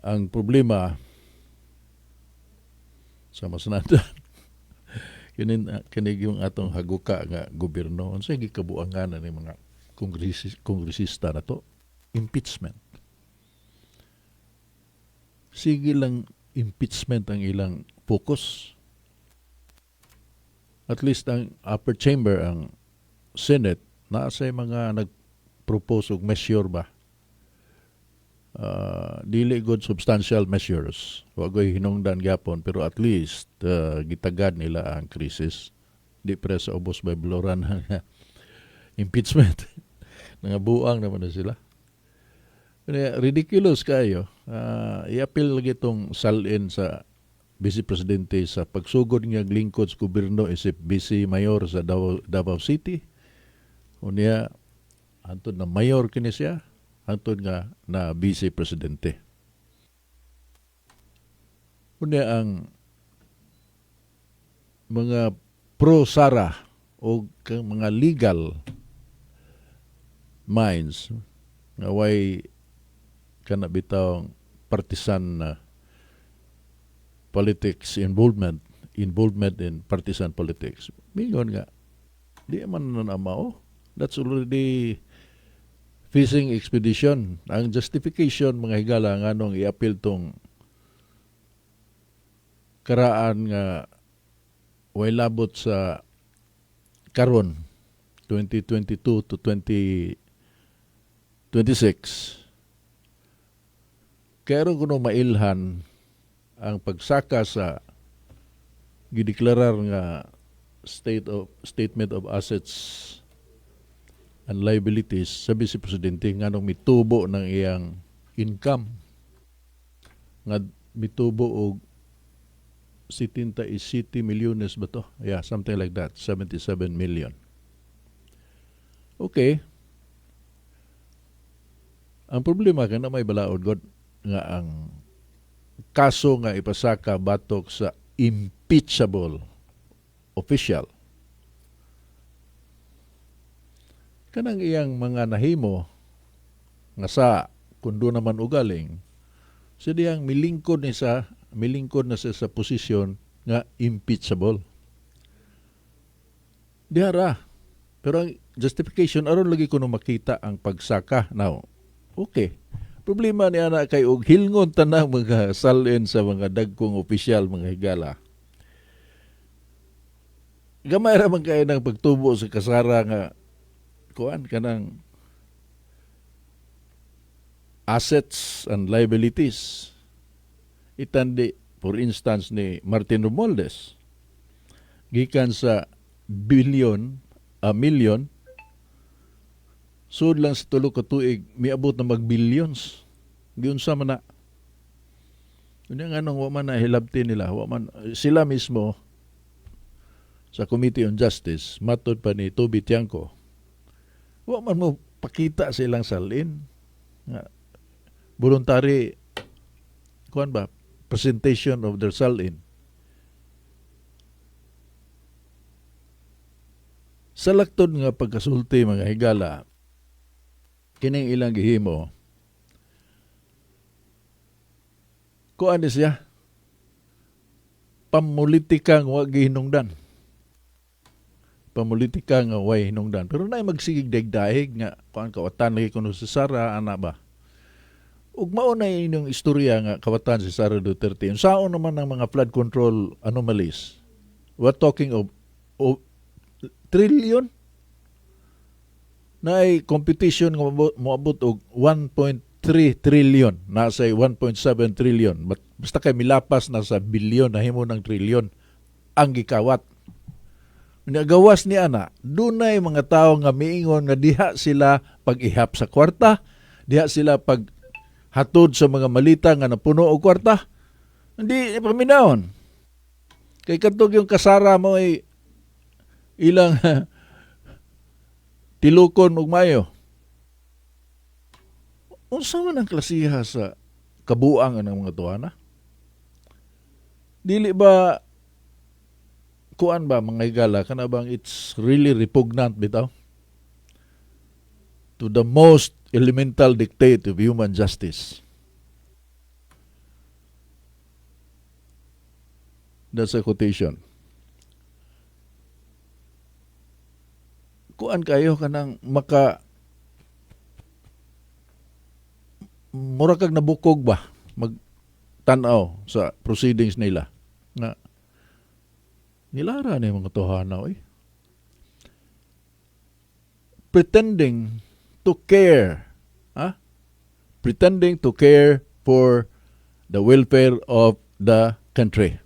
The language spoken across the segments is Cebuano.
Ang problema sa masanada kini kini yung atong haguka nga gobyerno, unsay gikabuangan ni mga kongresista na to? Impeachment. Sige lang impeachment ang ilang focus. At least ang upper chamber, ang Senate, naa say mga nag-propose og measure ba, dili good substantial measures, wa goy hinungdan gyapon, pero at least gitagad nila ang crisis, di pre sa ubos by bloran impeachment. Nangabuang naman na sila. Kaya ridiculous kayo. I-appeal lagi itong salin sa Vice Presidente sa pagsugod nga lingkod sa gobyerno isip Vice Mayor sa Davao City. Unya, hantod na mayor kini siya, hantod nga na Vice Presidente. Unya ang mga pro-Sara o kang mga legal minds nga way kana bitaw partisan na politics involvement in partisan politics, mingon nga di man na mao, that's already fishing expedition. Ang justification, mga higala, nganong i-appeal tong karaan nga way labot sa karon 2022 to 2026, kaya kuno mailhan ang pagsaka sa gideklarar nga statement of assets and liabilities sa Vice Presidente, nganong mitubo ng iyang income nga mitubo og 77 milyones ba to? Yeah, something like that. 77 million. Okay. Ang problema kay na may balaod god nga ang kaso nga ipasaka batok sa impeachable official, kanang iyang mga nahimo nga sa kundo naman ugaling siya diyang milingkod ni sa milingkod na siya sa posisyon nga impeachable dihara. Pero ang justification aron lagi kuno makita ang pagsaka. Now, okay, problema ni ana kay og hilngon tanang mga salin sa mga dagkong opisyal, mga higala, gamay ra man kay ng pagtubo sa kasara nga kuan kanang assets and liabilities. Itandi for instance ni Martin Romualdez, gikan sa billion a million, sud lang sa 3 ka tuig miabot na mag billions. Giunsa man na? Unya nganong wa man na hilabti nila, wa man sila mismo sa Committee on Justice, matod pa ni Toby Tiangco, wa man mo pakita silang salin nga voluntary kuan ba, presentation of their salin. Sa laktod nga pagkasulti, mga higala, kining ilang gihimo, kuan ni siya pamulitika nga wa gihinungdan, pamulitika nga way hinungdan, pero naay magsigig dagdaig nga kuan, kawatan lagi kuno si Sara ana ba. Ug mao na inyong istorya nga kawatan si Sara Duterte. Unsaon naman ang mga flood control anomalies? We're talking of trillion na ay competition nga moabot og 1.3 trillion, nasa 1.7 trillion. But basta kay milapas na sa bilyon, nahimo ng trillion ang gikawat. Nagawas ni ana, dunay mga tawo nga miingon nga diha sila pag-ihap sa kwarta, diha sila pag hatod sa mga malita nga napuno og kwarta. Hindi paminawon. Kay kadtog yung kasara mo ay ilang tilukon og mayo. Unsa man ang klasiha sa kabuang ang mga tuwana? Dili ba kuan ba, mga higala, kana bang it's really repugnant bitaw to the most elemental dictate of human justice? That's a quotation. Kuan kayo kanang maka mura kag nabukog ba magtan-aw sa proceedings nila nga nilara ni mga tohana oy. Pretending to care, ha? Pretending to care for the welfare of the country.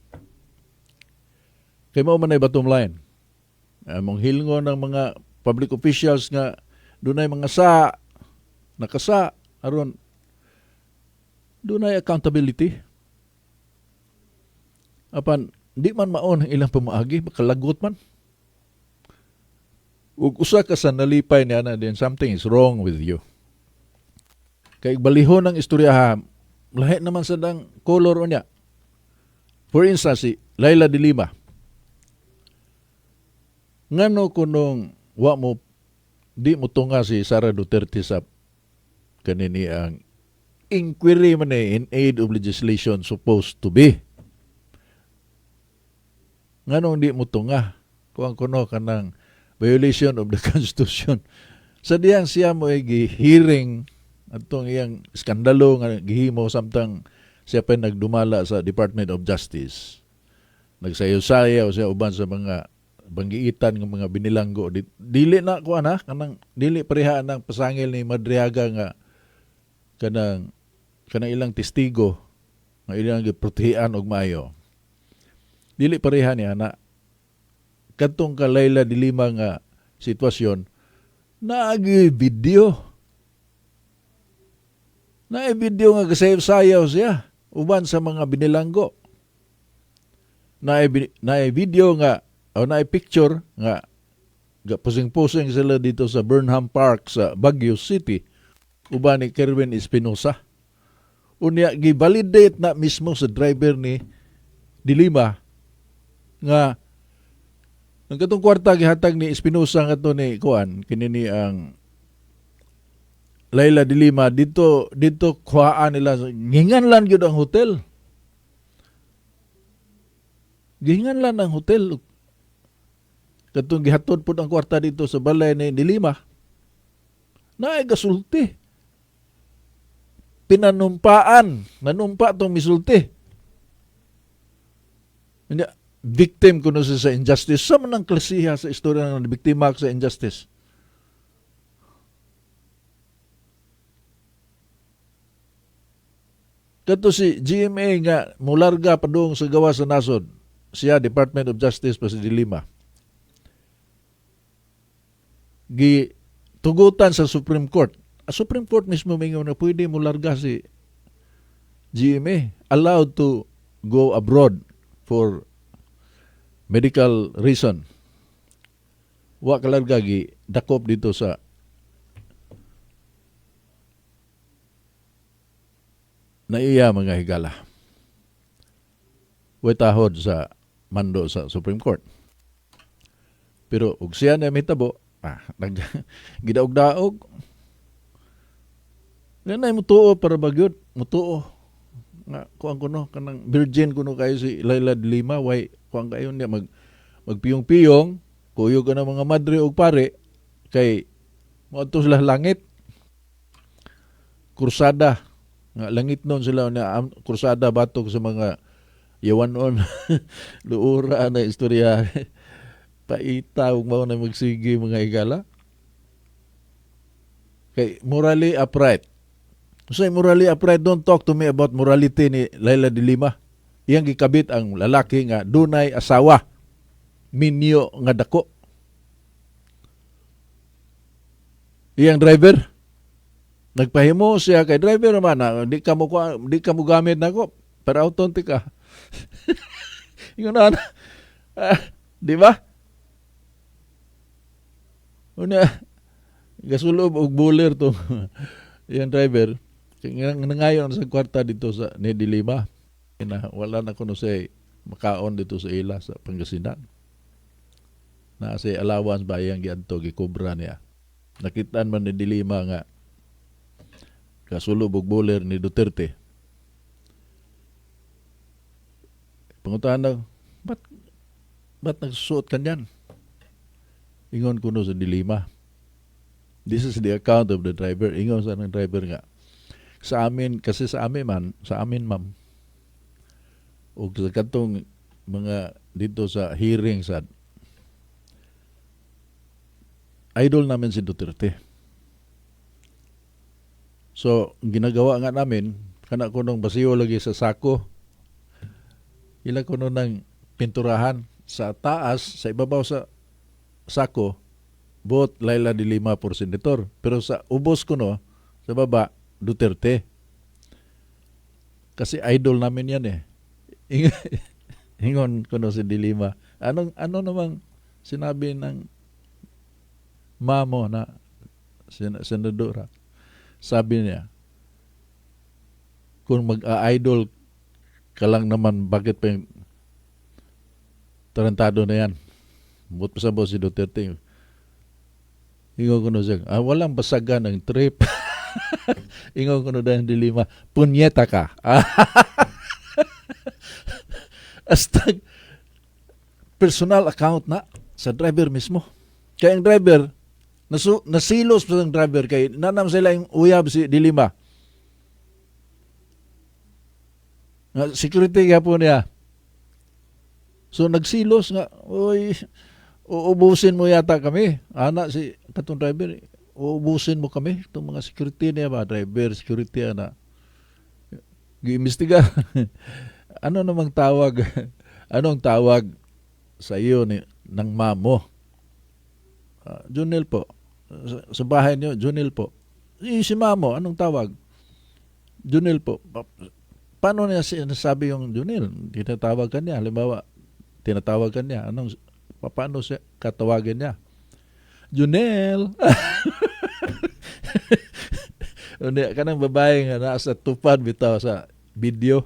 Kay mao man ay bottom line. Among hilngon ng mga public officials nga dunay mga sa nakasa aron dunay accountability. Apan di man maon ang ilang pamaagi, makalagot man. Ug usa ka sa nalipay niya na, then something is wrong with you. Kay balihon ang istorya ha, lahi naman sa dang color unya. For instance, si Leila de Lima. Ngano kunong wa mo di mo tunga si Sara Duterte sa kanini ang inquiry man eh, in aid of legislation supposed to be. Nganong di mo tunga? Kuang kuno kanang violation of the Constitution. Sa diyang siya mo ay gi-hearing atong iyang skandalo nga gihimo samtang siya pa nagdumala sa Department of Justice. Nagsayo-sayaw siya uban sa mga banggiitan ng mga binilanggo. Dili na kuan ha, kanang dili pareha ng pasangil ni Madriaga nga kanang kanang ilang testigo nga ilang giprotehian og maayo. Dili pareha niya na kadtong ka Leila de Lima nga sitwasyon naagi video. Naay video nga gasayaw-sayaw siya uban sa mga binilanggo. Naay video nga o naay picture nga pusing-pusing sila dito sa Burnham Park sa Baguio City uban ni Kerwin Espinosa. Unya gi-validate na mismo sa driver ni de Lima nga ang katong kwarta gihatag ni Espinosa ngadto ni kuan kini ni ang Leila de Lima dito dito kuhaan nila, gihinganlan gyud ang hotel. Gihinganlan ang hotel. Katong gihatod pud ang kwarta dito sa balay ni de Lima. Naay gasulti. Pinanumpaan. Nanumpa tong misulti. Hindi, victim kuno siya sa injustice. Sa man ang klasiha sa istorya ng biktima sa injustice. Kato si GMA nga mularga padung sa gawas sa nasod. Siya Department of Justice pa si de Lima. Gitugutan sa Supreme Court. Ang Supreme Court mismo mingon na pwede mularga si GMA. Allowed to go abroad for medical reason. Wa kalarga gi dakop dito sa naiya mga higala. Way tahod sa mando sa Supreme Court. Pero og siya na mitabo, gidaog-daog. Ganay mutuo para bagyod, mutuo. Nga kuang kuno kanang virgin kuno kayo si Leila de Lima, way kuang kayo niya magpiyong-piyong, kuyog ka ng mga madre og pare kay moadto sila langit. Kursada nga langit nun sila na kursada batok sa mga yawanon. Luura na istorya. Paita ug mao na magsige mga higala. Kay morally upright. Say morally upright, don't talk to me about morality ni Leila de Lima. Iyang gikabit ang lalaki nga dunay asawa, minyo nga dako. Iyang driver, nagpahimo siya kay driver man na, di ka mo gamit nako, pero auton ti ka. Ingon na, di ba? Una, gasulob og buler to. Iyang driver, nangayon sa kwarta dito sa ni de Lima. Na, wala na kuno siya makaon dito sa ila sa Pangasinan. Na si allowance ba iyang giadto gikobra niya. Nakitaan man ni de Lima nga kasulob og buler ni Duterte. Pangutahan na, Ba't nagsusuot ka niyan? Ingon kuno sa De Lima. This is the account of the driver. Ingon sa ng driver nga, sa amin, kasi sa amin man, sa amin, ma'am, o sa katong mga dito sa hearing sa idol namin si Duterte. So, ginagawa nga namin, kana kunong basiyo lagi sa sako, ila kuno ng pinturahan sa taas, sa ibabaw sa sako, "Vote Leila de Lima for Senator." Pero sa ubos kuno, sa baba, "Duterte." Kasi idol namin yan eh. Ingon kuno si De Lima. Anong ano namang sinabi ng mamo na senadora? Sabi niya, "Kung mag-a-idol ka lang naman, bakit pa yung tarantado na yan?" But pa si Duterte. Ingon ko na siya, "Ah, walang basagan ng trip." Ingon ko na dahil De Lima, "Punyeta ka." Hasta personal account na sa driver mismo. Kaya ang driver, nasilos pa ang driver kay nanam sila yung uyab si De Lima. Nga, security po niya. So nagsilos nga, "Oy, uubusin mo yata kami." Ana si katong driver, "Uubusin mo kami." Itong mga security niya ba, driver, security ana. Giimbestiga. Ano namang tawag? Anong tawag sa iyo ni ng mamo? "Junil po." Sa bahay niyo, "Junil po." Si mamo, anong tawag? "Junil po." Paano niya sinasabi yung Junil? Tinatawag ka niya. Halimbawa, tinatawag ka niya. Paano siya katawagin niya? "Junel." Unya kanang babae nga naa sa tupad bitaw sa video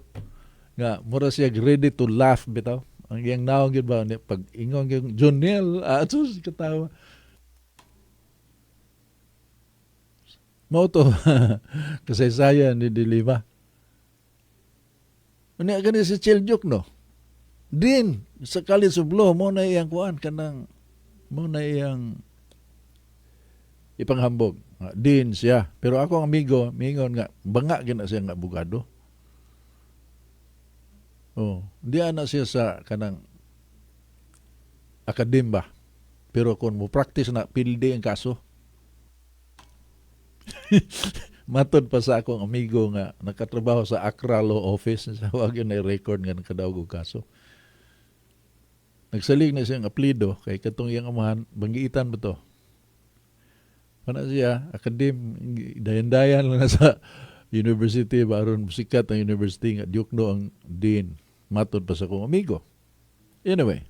nga mura siya ready to laugh bitaw. Ang iyang naong gyud ba unya, pag ingon gyud "Junel," ah, sus, katawa. Mao to kasaysayan ni De Lima. Unya gani si Chel Diokno. Din sa College of Law mo na iyang kuan kanang mo na iyang ipanghambog. Din siya. Pero ako ang amigo, mingon nga banga gyud na siya nga abogado. Oh, di ana siya sa kanang akadim ba. Pero kung mo practice na pildi ang kaso. Matod pa sa akong amigo nga nakatrabaho sa Accra Law Office, sa wag yun na record nga nakadaog og kaso. Nagsalig na siyang aplido kay katong iyang amahan banggiitan ba to. Pana siya, akadim, dayan-dayan lang na sa university ba aron sikat ang university nga Diokno ang dean. Matod pa sa akong amigo. Anyway,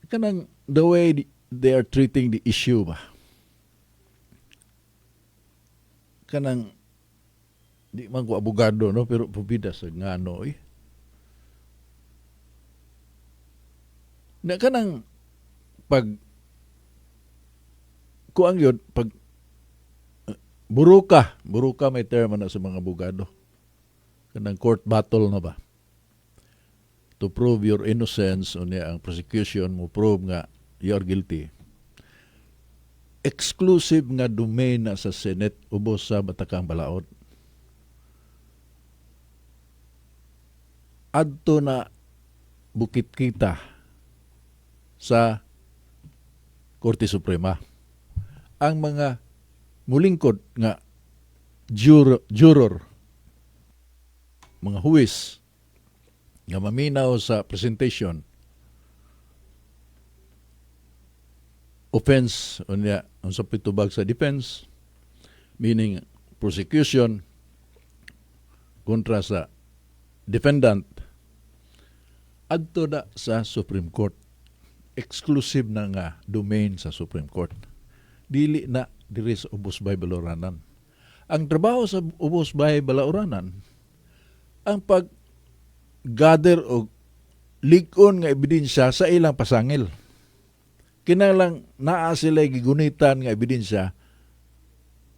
kanang the way they are treating the issue ba. Kanang di man ko abogado no, pero pubida sa ngano eh. Na kanang pag kuang yun, pag buruka may term na sa mga abogado. Kanang court battle na ba? To prove your innocence, unya ang prosecution mo prove nga you are guilty. Exclusive nga domain na sa Senate ubos sa Batakang Balaod. Adto na bukit kita sa Korte Suprema. Ang mga mulingkod nga juror, mga huwis nga maminaw sa presentation, offense unya unsa pitubag sa defense, meaning prosecution kontra sa defendant, adto na sa Supreme Court. Exclusive na nga domain sa Supreme Court. Dili na diri sa Ubos Bay Balauranan. Ang trabaho sa Ubos Bay Balauranan, ang pag-gather og lig-on nga ebidensya sa ilang pasangil. Kinahanglan naa sila gigunitan nga ebidensya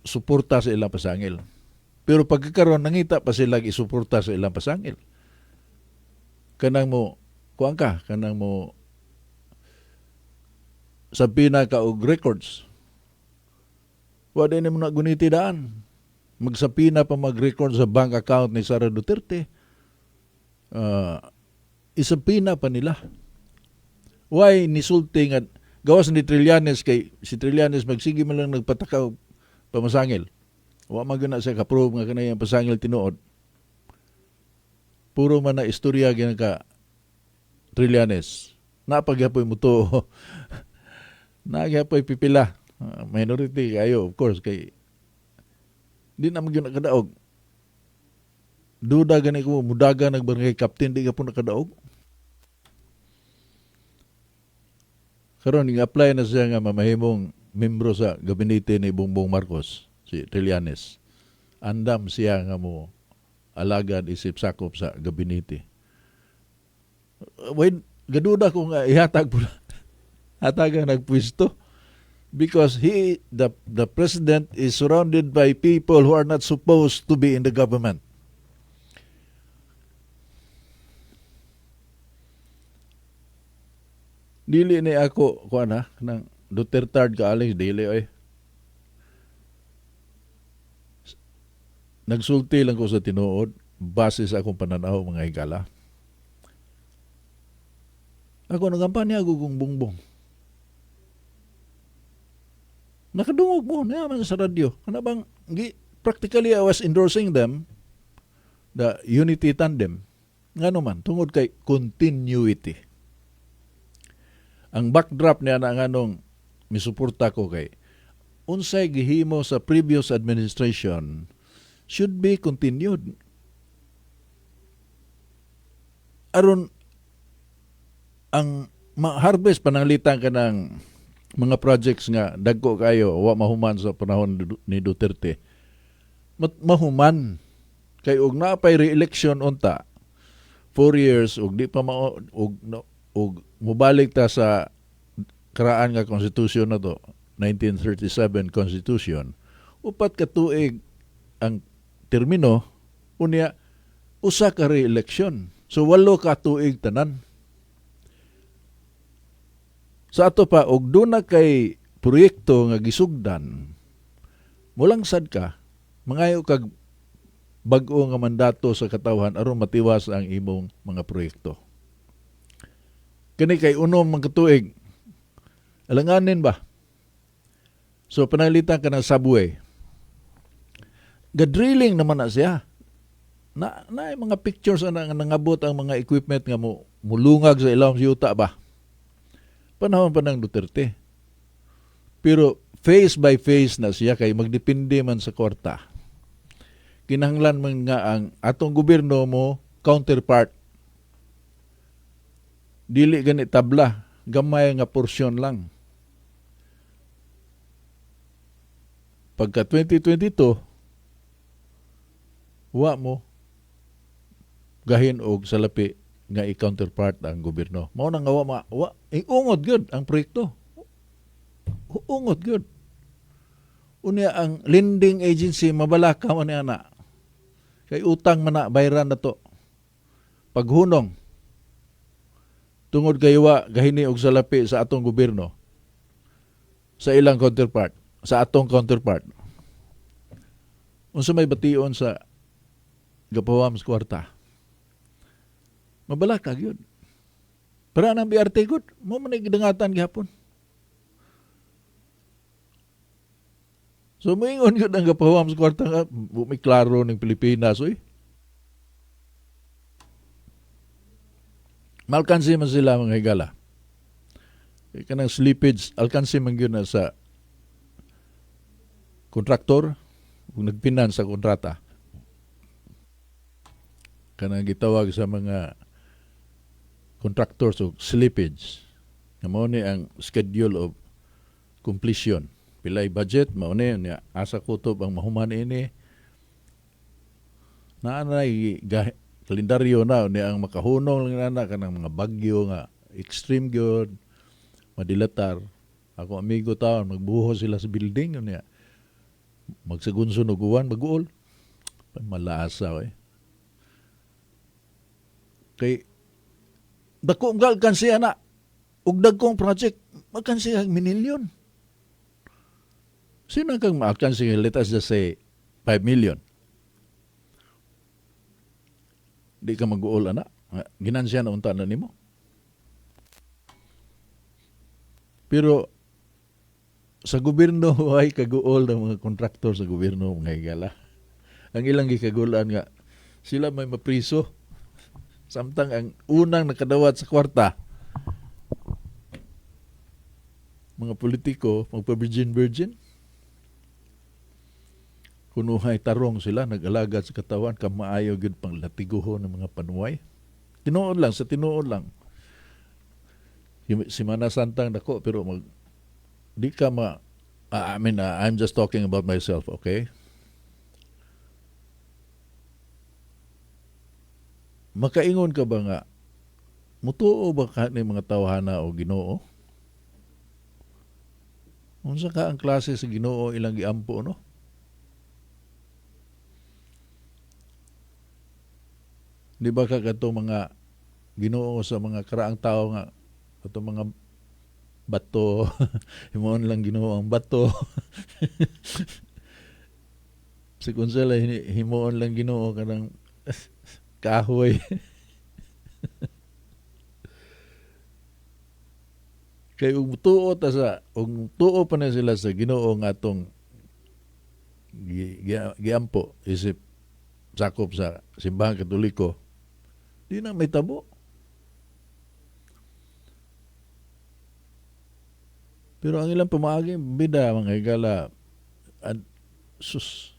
suporta sa ilang pasangil. Pero pagkakaroon nangita pa sila isuporta sa ilang pasangil. Kanang mo kuan ka kanang mo subpoena ka og records. Wa din mo na guniti daan. Mag-subpoena pa, mag-record sa bank account ni Sara Duterte. I-subpoena pa nila. Why nisulti nga gawas ni Trillanes, kay si Trillanes magsige man lang nagpatakaw pamasangil. Wa man gyud na siya ka-prove nga kanayang pasangil tinuod. Puro man na istorya gikan ka Trillanes. Napagyapoy mo to. Nagyapoy pipila. Minority kayo, of course, kay di na man gyud nakadaog. Duda gani ko mudaga nag barangay captain, di ka po nakadaog. Karon apply na siya nga mamahimong membro sa gabinete ni Bongbong Marcos, si Trillanes. Andam siya nga mo alagad isip sakop sa gabinete. Wait, gaduda ko nga ihatag po hatagan nagpwesto because he the president is surrounded by people who are not supposed to be in the government. Dili ni ako kuan ha, nang Duterte ka Alex, dili oy. Nagsulti lang ko sa tinuod base sa akong pananaw, mga higala. Ako nagampanya ako kong Bongbong. Nakadungog mo na man sa radyo. Kana bang practically I was endorsing them, the unity tandem. Ngano man tungod kay continuity. Ang backdrop niya na nganong misuporta ko kay unsay gihimo sa previous administration should be continued. Aron ang ma-harvest, pananglitan ka ng mga projects nga dagko kayo wa mahuman sa panahon ni Duterte. Mahuman kay og naapay re-election unta 4 years og di pa ma og, no, og mobalik ta sa karaan nga constitution na to, 1937 Constitution, 4 ka tuig ang termino, unya usa ka re-election, so 8 ka tuig tanan. Sa ato pa, og duna kay proyekto nga gisugdan, mulangsad ka, mangayo kag bag-o nga mandato sa katawhan aron matiwas ang imong mga proyekto. Kani kay unom man katuig, alanganin ba? So pananglitan ka ng subway, ga-drilling naman na siya na, na mga pictures na nga nangabot ang mga equipment nga mo mulungag sa ilawom sa yuta ba, panahon pa ng Duterte. Pero phase by phase na siya kay magdepende man sa kwarta. Kinahanglan man nga ang atong gobyerno mo counterpart, dili gani tabla, gamay nga porsyon lang. Pagka 2022, wa mo gahin og salapi nga i-counterpart ang gobyerno. Mao na nga wa, wa eh, ungod gyud ang proyekto. Ungot gyud. Unya ang lending agency mabalaka man ni ana. Kay utang man na, bayran na to. Paghunong tungod kay wa gahini og salapi sa atong gobyerno sa ilang counterpart, sa atong counterpart. Unsa may bation sa gapawam sa kwarta? Mabalaka gyud. Para nang BRT gud, mo man gidangatan gihapon. So moingon gyud ang gapawam sa kwarta nga may klaro ning Pilipinas oy. Malkansi man sila, mga higala. Kay kanang slippage, alkansi man gyud na sa kontraktor ug nagpinan sa kontrata. Kanang gitawag sa mga contractors og slippage. Nga mao ni ang schedule of completion. Pilay budget, mao ni niya asa kutob ang mahuman ini. Naa na kalendaryo na ni ang makahunong lang na kanang mga bagyo nga extreme gyud madilatar. Ako amigo taon magbuho sila sa building niya. Magsagunson og uwan, maguol. Malasa eh. Kay Dako ang alkansiya na. Ug dagkong project, makansiya minilyon. Sino kang maalkansiya? Let us just say 5 million. Di ka mag-uol, ana. Ginansya na unta na nimo. Pero sa gobyerno ay kaguol ng mga kontraktor sa gobyerno, mga higala. Ang ilang gikagulan nga sila may mapriso. Samtang ang unang nakadawat sa kwarta, mga politiko, magpa-virgin-virgin. Kunuhay tarong sila, nag-alagad sa katawan, kamaayo gyud pang latiguhon ng mga panuway. Tinuod lang, sa tinuod lang. Si Mana Santang dako, pero di ka ma, I mean, I'm just talking about myself, okay? Makaingon ka ba nga, mutuo ba ka ni mga tawhana o Ginoo? Unsa ka ang klase sa Ginoo ilang giampo, no? Di ba ka katong mga Ginoo sa mga karaang tao nga katong mga bato, himuon lang Ginoo ang bato. Si Consela, himuon lang Ginoo kanang kahoy. Kay ug tuo ta sa, ug tuo pa na sila sa Ginoo nga atong giampo isip sakop sa Simbahan Katoliko, di na may tabo. Pero ang ilang pamaagi, bida mga higala, and, sus,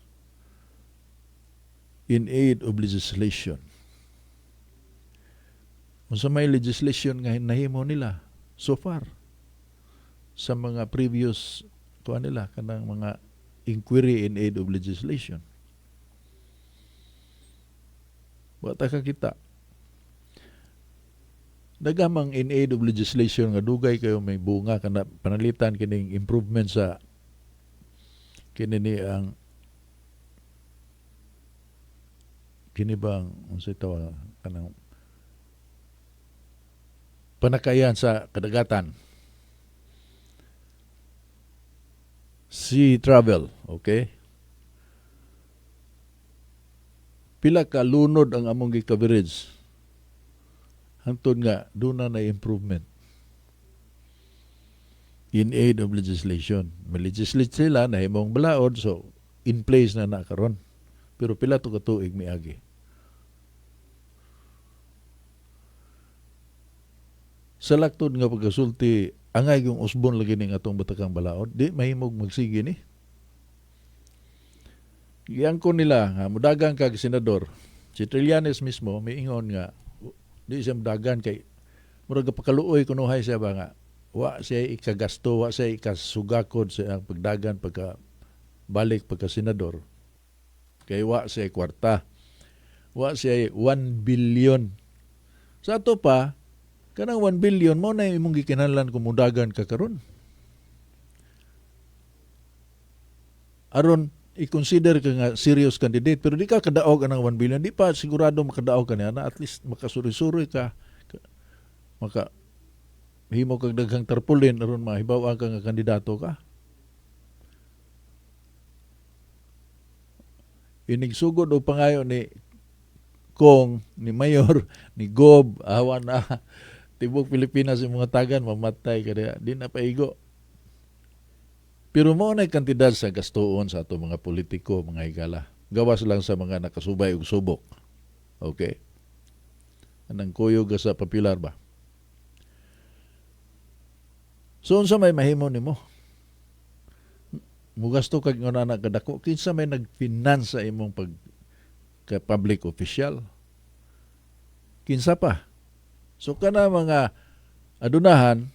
in aid of legislation. Unsa may legislation nga nahimo nila so far sa mga previous kuan nila kanang mga inquiry in aid of legislation. Wa ta kakita. Dagamang in aid of legislation nga dugay kayo may bunga kana panalitan kining improvement sa kini ni ang kini bang unsay tawag kanang panakayan sa kadagatan. Sea travel, okay? Pila ka lunod ang among gi-coverage. Hangtod nga duna na improvement in aid of legislation. May legislate sila na himong balaod, so in place na na karon. Pero pila to ka tuig miagi. Sa laktod nga pagkasulti, angay yung usbon lagi ning atong batakang balaod, di mahimog magsige ni. Giangkon nila nga mudagan kag senador. Si Trillanes mismo miingon nga di siya mudagan kay murag pakaluoy kunuhay siya ba nga wa siya ikagasto, wa siya ikasugakod sa iyang pagdagan pagka balik pagka senador. Kay wa siya kwarta. Wa siya 1 billion. Sa ato pa, kanang 1 billion mo na imong gikinahanglan kung mudagan ka karon. Aron i-consider ka nga serious candidate, pero di ka kadaog anang 1 billion, di pa sigurado makadaog ka niya, na at least makasuri-suri ka, maka himo kag daghang tarpaulin aron mahibaw-an ka nga kandidato ka. Inigsugod og pangayo ni Kong, ni Mayor, ni Gob, awa na tibok Pilipinas yung mga tagan, mamatay ka diha, di na paigo. Pero mao na kantidad sa gastuon sa ato mga politiko, mga higala. Gawas lang sa mga nakasubay og subok. Okay? Anang kuyog sa popular ba? So unsa may mahimo nimo? Mugasto kag nga na kadako, kinsa may nag-finance sa imong pag ka public official? Kinsa pa? So kana mga adunahan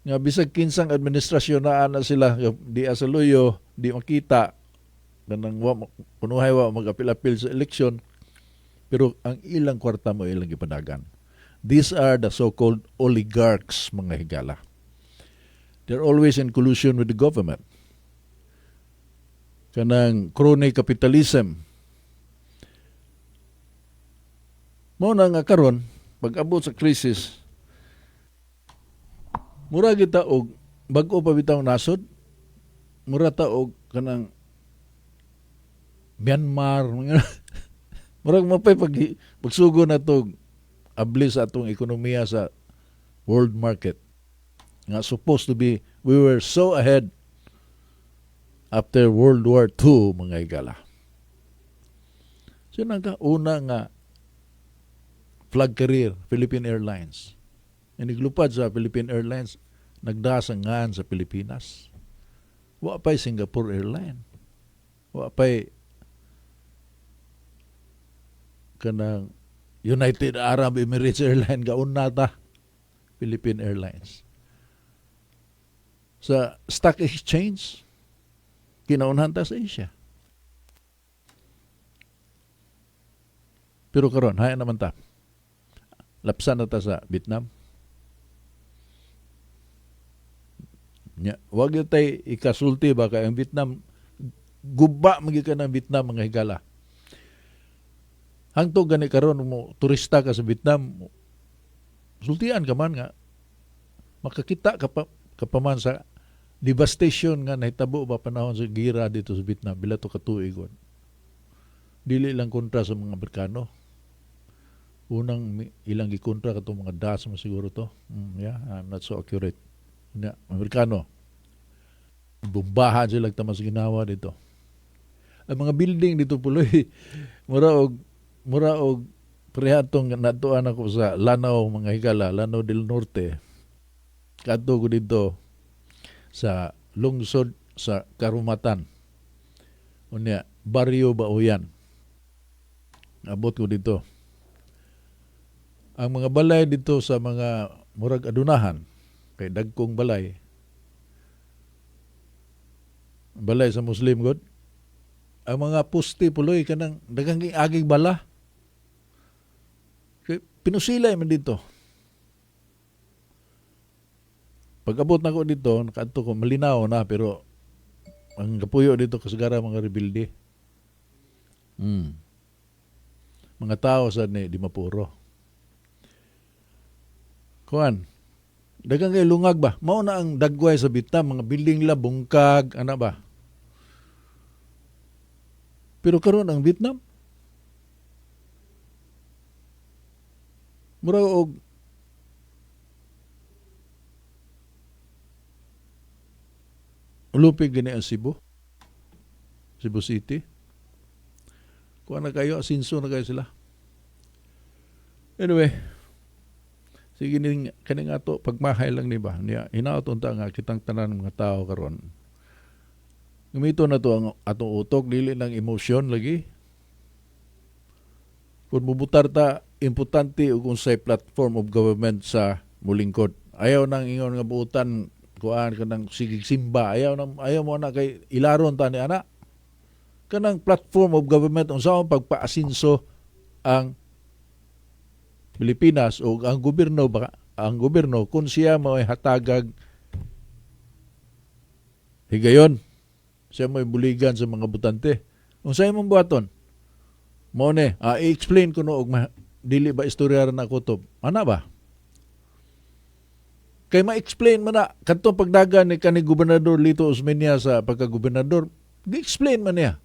nga bisag kinsang administrasyon naa na sila di sa luyo, di makita kanang wa kunuhay wa magapil-apil sa eleksyon, pero ang ilang kwarta mo ilang gipadagan. These are the so-called oligarchs, mga higala. They're always in collusion with the government. Kanang crony capitalism. Mao na nga karon Pag-abot sa crisis, mura kita og bag-o pa bitaw nasod, mura ta og kanang Myanmar, murag mapay pagsugo na to abli sa atong ekonomiya sa world market nga supposed to be we were so ahead after World War II, mga higala. So ka una nga flag carrier, Philippine Airlines. Iniglupad sa Philippine Airlines, nagdasangan sa Pilipinas. Wa pa'y Singapore Airline. Wa pa'y kanang United Arab Emirates Airline, gauna ta Philippine Airlines. Sa stock exchange, kinaunhan ta sa Asia. Pero karon, haya naman ta. Lapsan na ta sa Vietnam. Nya, wag yun tay ikasulti ba kay ang Vietnam guba magikan ang Vietnam, mga higala. Hangtod gani karon mo turista ka sa Vietnam, sultian ka man nga makakita ka pa man sa devastation nga nahitabo ba panahon sa gira dito sa Vietnam bila to katuig. Dili lang kontra sa mga Amerikano. Unang ilang gikontra katong mga DAS mo siguro to. Yeah, I'm not so accurate. Nya, Amerikano. Bombahan sila tamas ginawa dito. Ang mga building dito puloy mura og prehatong natuan ako sa Lanao, mga higala, Lanao del Norte. Kadto ko dito sa lungsod sa Karumatan. Unya, Barrio Bauyan. Abot ko dito. Ang mga balay dito sa mga murag adunahan, kay dagkong balay. Balay sa Muslim god. Ang mga poste puloy kanang daghang aging bala. Kay pinusilay man dito. Pag-abot na ko dito, nakaadto ko, malinaw na, pero ang kapuyo dito kasagara mga rebelde. Mga tao sa ni Dimapuro. Kuan, daghang kay lungag ba? Mao na ang dagway sa Vietnam, mga building la bungkag, ana ba? Pero karon ang Vietnam, mura og lupig gini ang Cebu. Cebu City. Kuha na kayo, asinso na kayo sila. Anyway, sige ning kaning ato pagmahay lang ni ba niya hinaot unta nga kitang tanan mga tao karon. Gamito na to ang atong utok, dili nang emosyon lagi. Kung mubutar ta, importante og unsay platform of government sa mulingkod. Ayaw nang ingon nga buutan kuan kanang sigig simba, ayaw mo na kay ilaron ta ni ana. Kanang platform of government unsa ang pagpaasinso ang Pilipinas o ang gobyerno ba, ang gobyerno kung siya mo'y hatagag higayon, siya mo'y buligan sa mga butante. Unsa imong buhaton? Mao ni, i-explain ko no og dili ba istorya ra na kutob. Ana ba? Kay ma-explain man na kadtong pagdagan ni kani Gobernador Lito Osmeña sa pagka-gobernador, gi-explain man niya.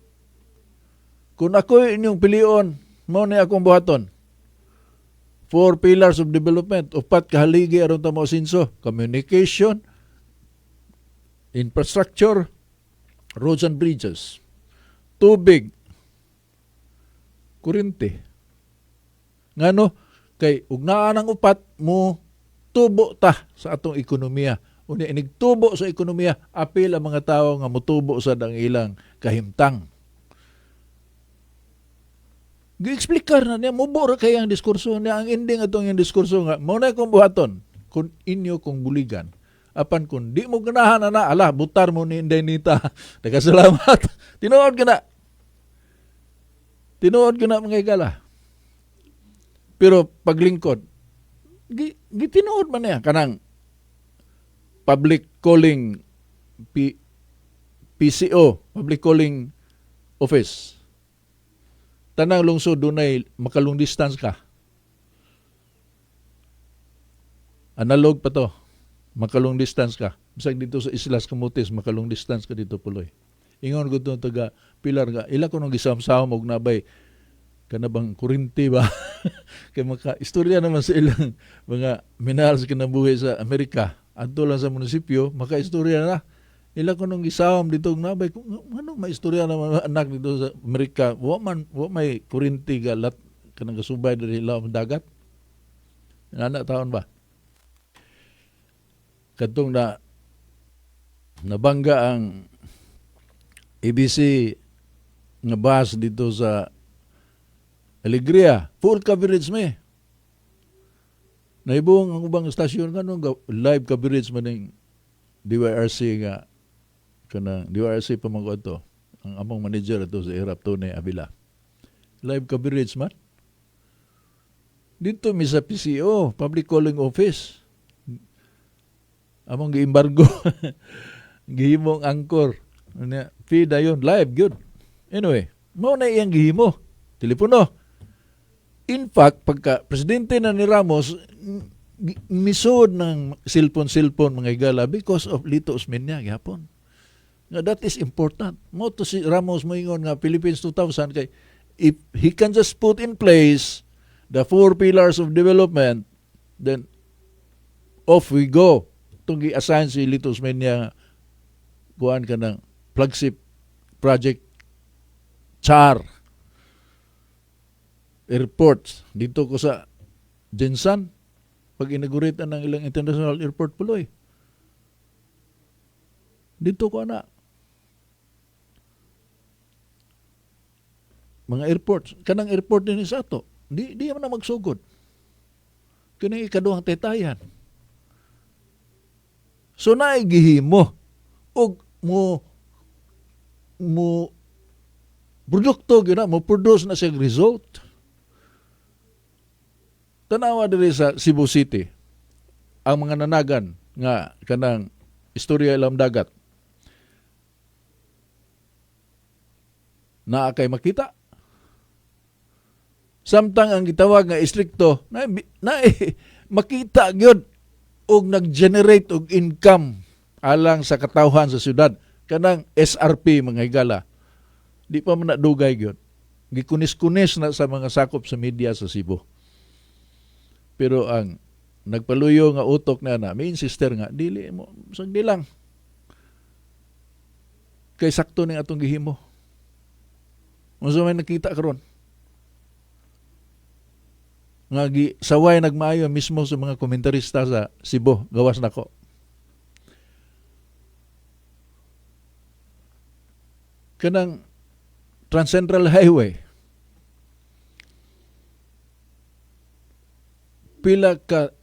Kung ako'y inyong pilion, mao ni akong buhaton. 4 pillars of development, upat kahaligi aron ta moasinso: communication, infrastructure, roads and bridges, tubig, kuryente. Ngano kay ug naa nang upat mo tubo ta sa atong ekonomiya. Unya inig tubo sa ekonomiya, apil ang mga tawo nga motubo sa ang ilang kahimtang. Gi-explikar na niya, mubo ra kay ang diskurso niya, ang ending atong iyang diskurso nga mao na akong buhaton kung inyo kong buligan. Apan kung di mo ganahan ana, ala butar mo ni Inday Nita. Nagkasalamat. Tinuod ka na. Tinuod ka na mga higala. Pero paglingkod, gitinuod man niya kanang public calling PCO, public calling office. Tanang lungsod dunay makalong distance ka. Analog pa to. Makalong distance ka. Bisag dito sa Islas Camotes, makalong distance ka dito, puloy. Ingon ko to taga Pilar nga, ila ko nung gisamsahom og nabay kana bang kurinti ba, kay maka istorya naman sa ilang mga minahal sa kinabuhi sa Amerika. Adto lang sa munisipyo, maka istorya na. Ila ko nung gisawom dito og nabay kung ano maistorya naman anak dito sa Amerika, wa man wa may kurinti ga lat kanang gasubay diri ilawom dagat. Nana taon ba? Kadtong na nabangga ang ABC nga bus dito sa Alegria, full coverage me. Nahibong ang ubang estasyon kanong live coverage man ning DYRC nga kanang DYRC pa man ko ato. Ang among manager ato sa Erap, Tony Avila. Live coverage man. Dito mi sa PCO, Public Calling Office. Among giembargo. Gihimong anchor. Ano, feed ayon live good. Anyway, mao na iyang gihimo. Telepono. In fact, pagka presidente na ni Ramos, misod ng cellphone-cellphone, mga higala, because of Lito Osmeña gihapon. Nga that is important. Mo to si Ramos moingon nga Philippines 2000 kay if he can just put in place the four pillars of development, then off we go. Itong gi-assign si Lito Osmeña kuan ka ng flagship project char airports dito ko sa GenSan, pag inaugurate ng ilang international airport, puloy dito ko ana mga airports, kanang airport din sa ato di man na magsugod kini ikaduhang tetayan. So naay gihimo og mo produkto gyud na, mo produce na siyang result. Tanawa diri sa Cebu City ang mga nanagan nga kanang istorya ilang dagat, naa kay makita. Samtang ang gitawag nga istrikto na makita gyud og nag-generate og income alang sa katawhan sa syudad, kanang SRP, mga higala, di pa man na dugay gyud, gikunis-kunis na sa mga sakop sa media sa Cebu. Pero ang nagpaluyo nga utok na na may insister nga dili mo sagdi lang kay sakto ning atong gihimo. Unsa may nakita karon nga gi saway nagmaayo mismo sa mga komentarista sa Cebu gawas nako? Kanang Transcentral Highway, pila ka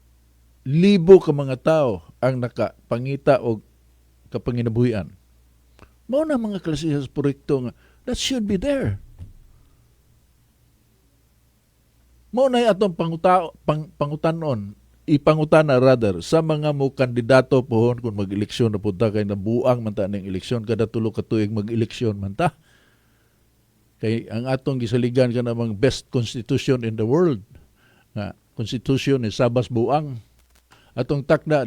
libo ka mga tao ang nakapangita og kapanginabuhian. Mao na mga klase sa proyekto nga that should be there. Mao na atong pangutanon, ipangutana rather sa mga mo kandidato pohon kung mag-eleksyon na punta, kay nabuang man ta ning eleksyon, kada 3 ka tuig mag-eleksyon man ta. Kay ang atong gisaligan ka namang best constitution in the world nga constitution ni Sabas Buang atong takda.